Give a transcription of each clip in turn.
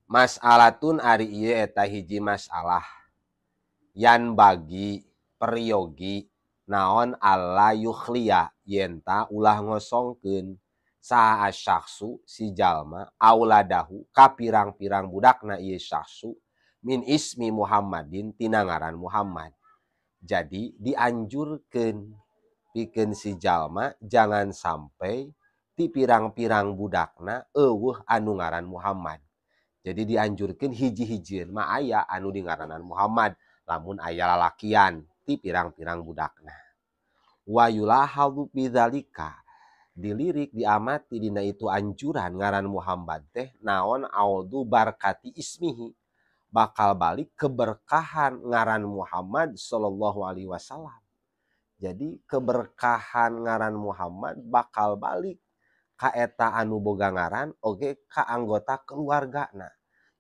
Mas'alatun ari ieu eta hiji masalah yan bagi peryogi naon alla yukhliya yenta ulah ngosongkeun saha asyakhsu si jalma auladahu ka pirang-pirang budakna ieu syakhsu min ismi Muhammadin tina ngaran Muhammad. Jadi dianjurkeun pikeun si jalma jangan sampai ti pirang-pirang budakna eueuh anu ngaran Muhammad. Jadi dianjurkeun hiji-hijieun mah aya anu dingaranan Muhammad lamun aya lalakian ti pirang-pirang budakna. Wa yulahadzu bidzalika dilirik diamati dina itu anjuran ngaran Muhammad teh naon audu barkati ismihi bakal balik keberkahan ngaran Muhammad sallallahu alaihi wasallam. Jadi keberkahan ngaran Muhammad bakal balik ka eta anu boga ngaran oge ka anggota keluargana.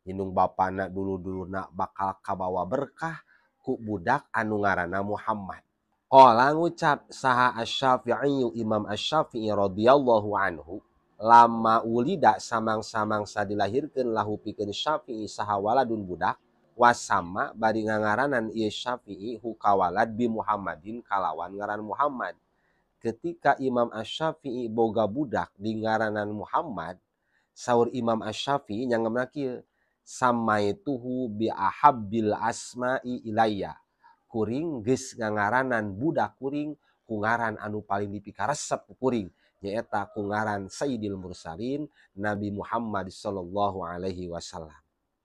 Indung bapana dulu-duluna bakal kabawa berkah ku budak anu ngaranna Muhammad. Qala ngucap saha Asy-Syafi'i Imam Asy-Syafi'i radhiyallahu anhu lama ulida samang-samangsa dilahirkeun lahu pikeun Syafi'i saha waladun budak wasama bari ngangaranan ieu Syafi'i hu kawalad bi Muhammadin kalawan ngaran Muhammad. Ketika Imam Asy-Syafi'i boga budak di ngaranan Muhammad, saur Imam Asy-Syafi'i nyangemna kieu, samaituhu bi ahabbil asma'i ilayya. Kuring geus ngangaranan budak kuring ku ngaran anu paling dipikaresep ku kuring, nyaeta ku ngaran Sayyidil Mursalin Nabi Muhammad sallallahu alaihi wasallam.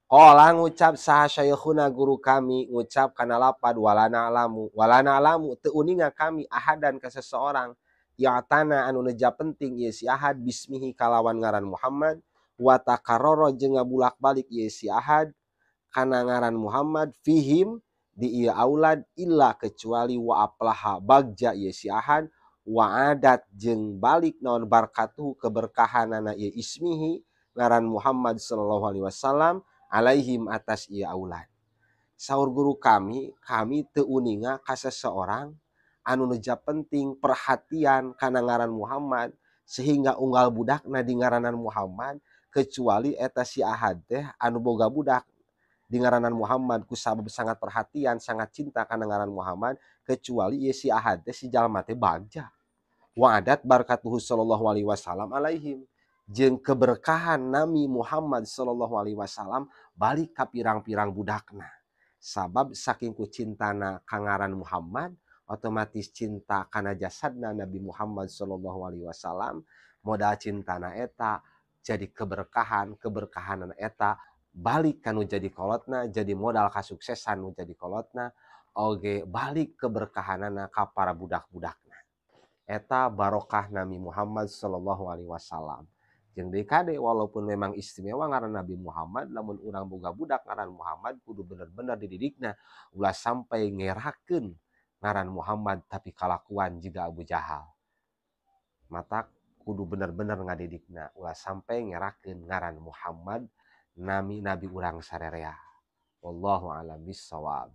Qala ngucap saha syekhuna guru kami ngucap kana lapad walana alamu walana alamu teu uninga kami ahadan ka seseorang ya'tana anu neja penting ieu si ahad bismihi kalawan ngaran Muhammad wa takarrara jeung ngabulak-balik ieu si ahad kana ngaran Muhammad fihim di ieu aulad illa kecuali wa aflaha bagja ieu si ahad wa adat jeung balik naon barkatuhu keberkahanana ieu ismihi ngaran Muhammad sallallahu alaihi wasallam alaihim atas ieu aulad. Saur guru kami, kami teu uninga ka seseorang anu neja penting perhatian kana ngaran Muhammad sehingga unggal budakna di ngaranan Muhammad kecuali eta si ahad teh anu boga budak di ngaranan Muhammad ku sabab sangat perhatian, sangat cinta kana ngaran Muhammad kecuali ieu si ahad teh si jalma teh bagja. Wa adat barkatuhu sallallahu alaihi wasallam alaihim jeung keberkahan Nabi Muhammad sallallahu alaihi wasallam balik ka pirang-pirang budakna. Sabab saking ku cintana ka ngaran Muhammad otomatis cinta kana jasadna Nabi Muhammad sallallahu alaihi wasallam, modal cintana eta jadi keberkahan, keberkahanan eta balik kanu jadi kolotna, jadi modal kasuksesan nu jadi kolotna, oge balik keberkahanana ka para budak-budakna. Eta barokah Nabi Muhammad sallallahu alaihi wasallam. Jeung deui kade walaupun memang istimewa ngaran Nabi Muhammad, lamun urang boga budak ngaran Muhammad kudu bener-bener dididikna ulah sampai ngerakeun ngaran Muhammad tapi kalakuan jiga Abu Jahal. Matak kudu bener-bener ngadidikna ulah sampai ngerakeun ngaran Muhammad nami nabi urang sarerea. Wallahu a'lam bissawab.